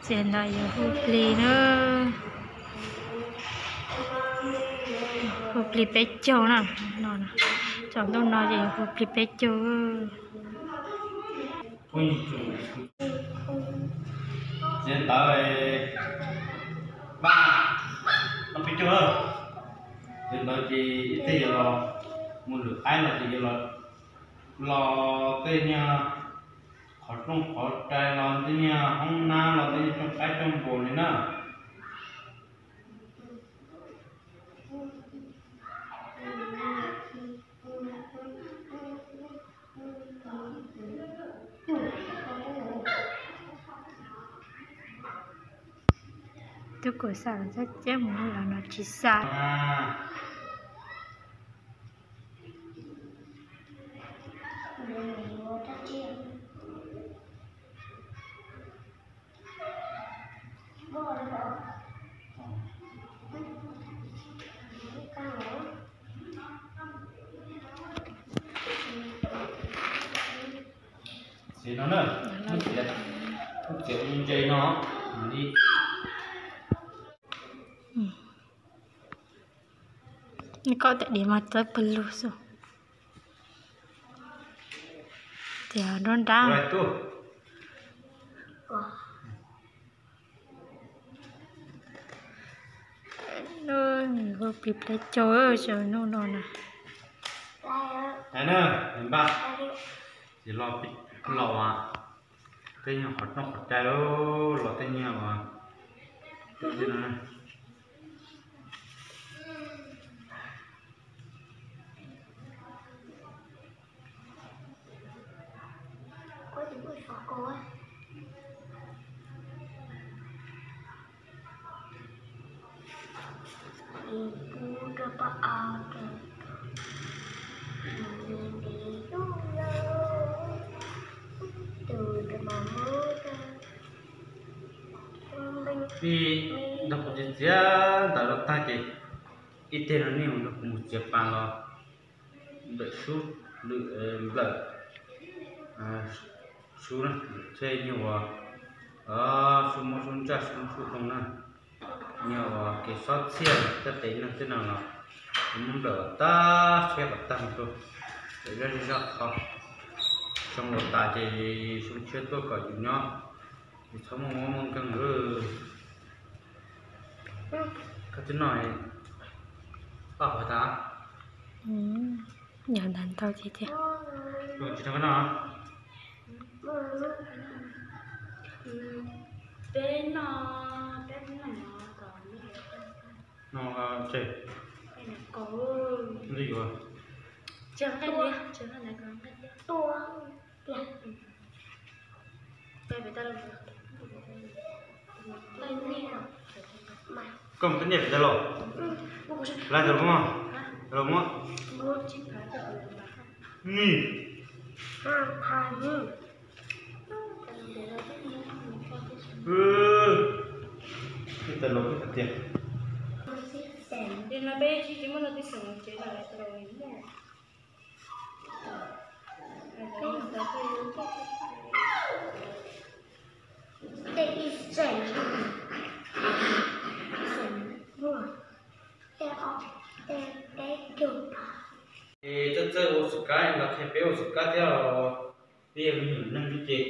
Ces ntawd yus hu plig na, hu plig peb caug na, tsaus ntuj no ces yus hu plig peb caug. Txiav ntawv, vaj, tau peb caug na. Txiav ntawv ces ib teg yuav los mus lwm qaib los ces yuav los, los tej niag qhov rooj qhov rais los tej niag hoob nab los tej niag rooj qaib rooj npua li na. Tub kuv xav los txog ceb mus los no tsis xav. Txiav no na, txiav ntse no li. Nws koj tes diav mas txawb pawg lug xwb. Tias nruab nrab. Hu plig peb caug xyov hnub no na. Npaj, ces los, los tej nyuag qhov rooj qhov rais los tej nyuag uas Ib ntag kuv txiav ntawv los tag ces ib teg no nej mus nrog kuv mus txiav pas los nplawm sub, nplawm sub na, thiaj nyuag uas sub mob sub ntsaj sub mob sub ntoo na. Nyuag uas kev xob txhiaj thiab tes neeg tej no los muab nplawm kom tag siab kom tag mus rau, zaj zaj qho xyoo los tas ces xyoo tshiab tuaj kom yus nyob, yus txhob muaj mob muaj nkeeg. Koj twb noj paj huav tas. Yog ntawd ntau tiag tiag. Tsis tau noj. Peb noj, peb noj no. No, ces, nqaij yuav. Koj mus tej niaj pem tag los? Lawv tau los muab, tau los muab. Ni. Tau los muab tiag. Txawj txawj ua xwm kab los qhia peb ua xwm kab thiab os. Peb yog me nyuam neeg ces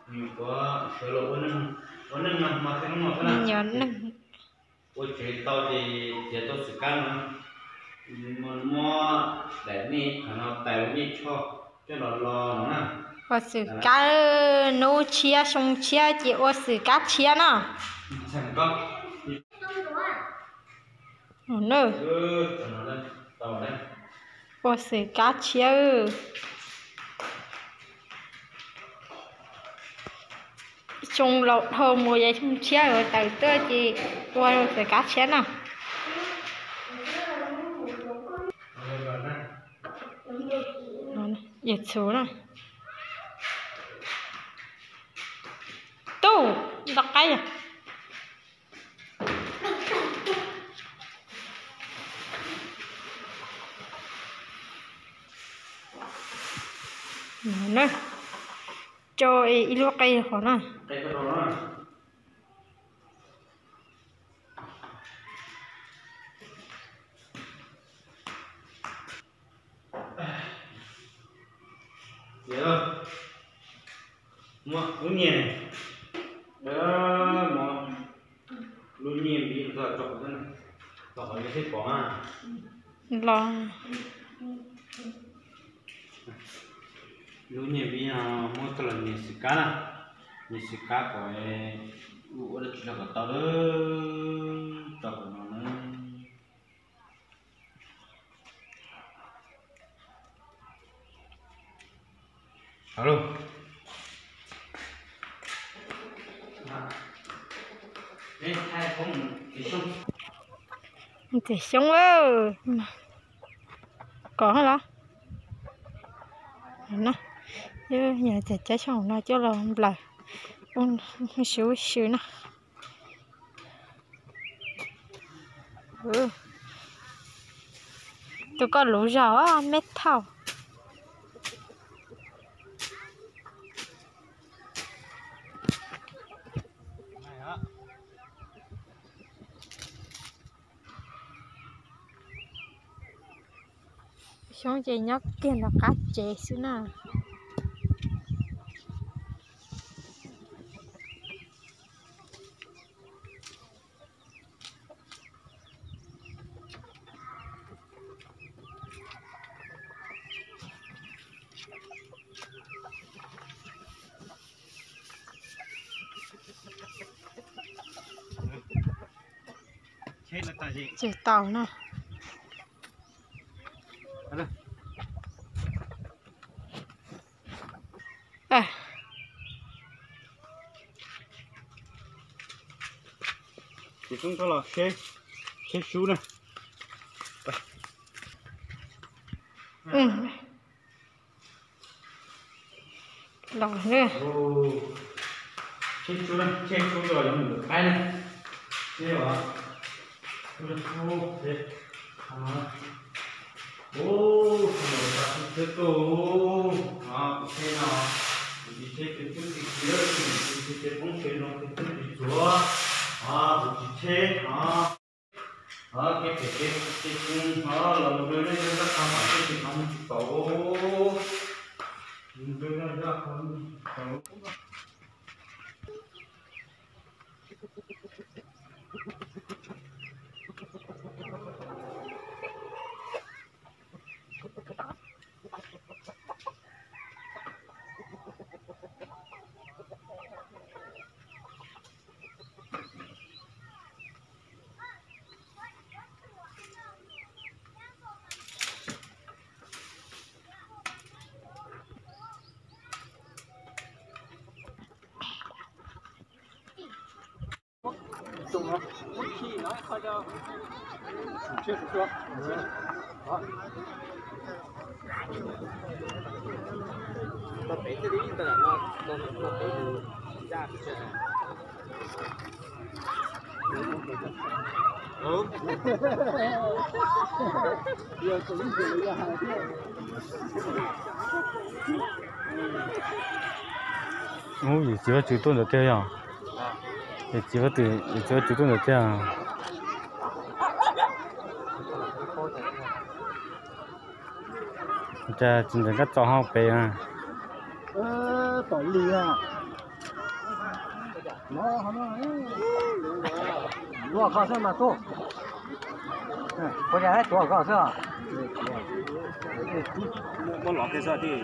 me nyuam qhuav sawv los ua neej, ua neej no hmo thiab hnub no xwb na. Ua tsev tau ces txiav tau xwm kab no, muab daim nej qhov no tais ua nej choj coj los los no na. Ua xwm kab, hnub tshiab xyoo tshiab ces ua xwm kab tshiab no. Ua xwm kab tshiab. Xyoo laus dhau mus yog xyoo tshiab tawm tuaj ces ua xwm kab tshiab no. Yawm txhuv na. Tub, nto qaib. Tso ib lub qe qhov na. Muaj lub nyiaj, muaj lub nyiaj npiv txog tso qhov, tso qhov yuav seb pom na. Los lub nyiaj npiv no muab coj los nias xwm kab na, nias xwm kab kom ua dab tsi los kom tau lawm, tso qhov no na. Txiv xyoob, kov los, yog tias cab xyoob no coj los nplaws, ua si ua si na. Tus koj luv zog meb thauj. Xyoob ces nyob kiag ntawm qab tsev xwb na. Tsis tau na. Ces koj los seb, seb sub na. Los ne. Seb sub na, seb sub los yuav mus qaib na. Seb os, sub seb. Ub, kuv tsis tsheb tuaj, kuv tsheb no, kuv tsis tsheb tus tub txiv kiv, kuv tsis tsheb poob tsheb no tus tub txiv txuav, kuv tsis tsheb no. Kev phem kev txi kub no los mus rau zaj zaj qhov mam txij tsis qhov mus tsis tau, mus rau zaj zaj qhov mus tsis tau. Ub, yawm txiv Vaj Tswv tuaj ntawd tiag yog? Yawm txiv Vaj Tswv, yawm txiv Vaj Tswv tuaj ntawd tiag. Cas tsis ntawm Nkaj Txos ho pem na. Tuav koj xwb mas tuaj. Ua cas tuav koj xwb os? Muab lov kiag xwb tij.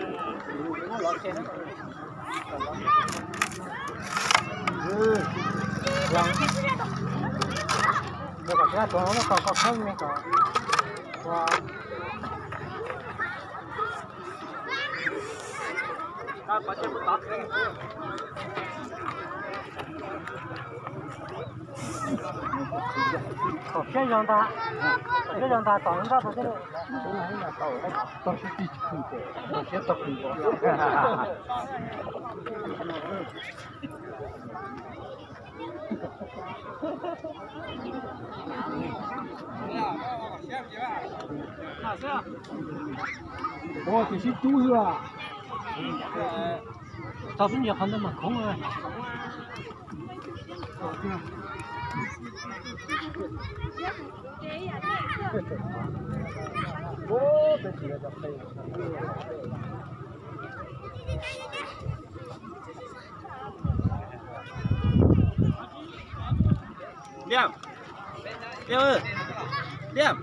Tom siab zog ntag, tom siab zog ntag, tom nrab tau thiab. Tom siab tij tsis khwv, tom siab tau khwv. Ua tiam sis cub xwb. Tau xwb, nyias qhov ntawd mas khoov. Liam, Liam, Liam.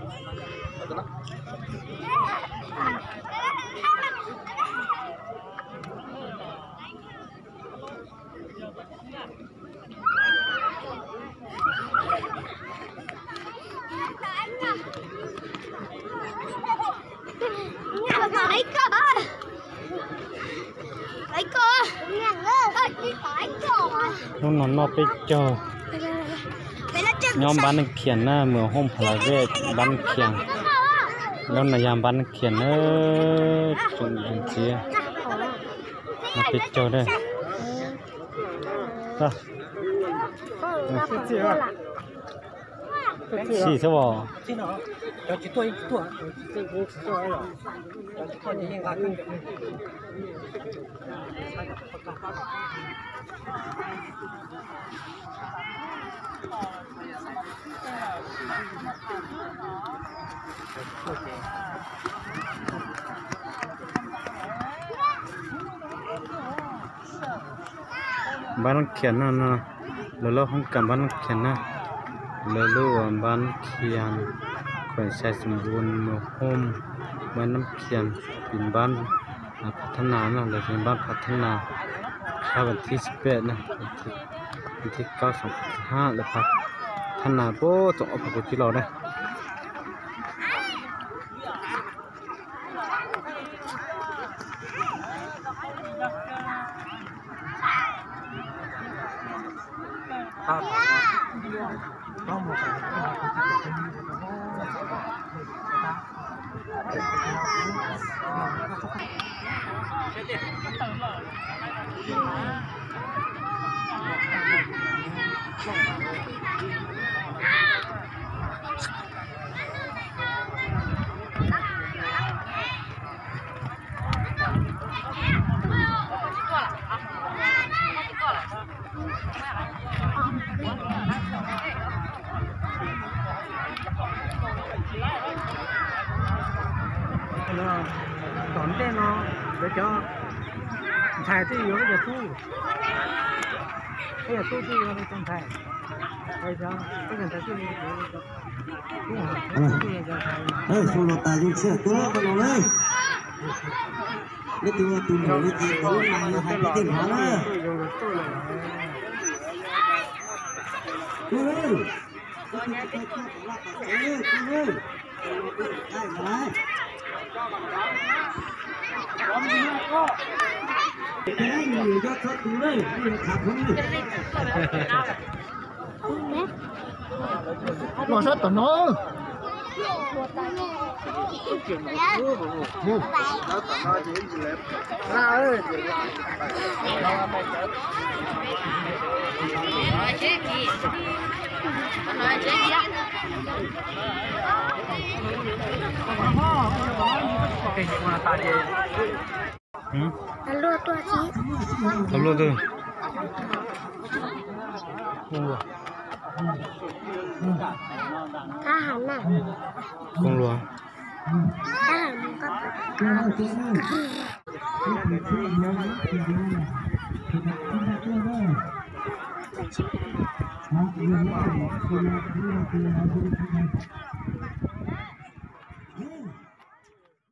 Hnub no noj peb caug. Nyob npab Neej Khias na, mus hooj pha la zej npab Neej Khias. Lub no yog npab Neej Khias na, tsoom niam txiv. Noj peb caug na. Sim xwb os. Npab Neej Khias no, lawv lub hoob kas npab Neej Khias na, lawv lub uas npab Neej Khias, khuam xais xum npu mus hooj npab Neej Khias, pim npab phav thab nas no, lawv npab phav thab nas, khab vas thib xib peb na, vas thib kaub xoom hab lawv phav thab nas puag thaum ob phav kaum tsib los na. Tom ntej no lawv cov ntxhais twb yuav cov tub, cov tub twb yuav cov ntxhais, cov ntxhais twb yuav cov tub, cov ntxhais. Xyoo no tas zoo siab kawg no na. Leej twg ua tus muam no ces tau lub mas yog hais tiag tiag nrov na. Los sab tom no. Luaj twg? Koob luaj.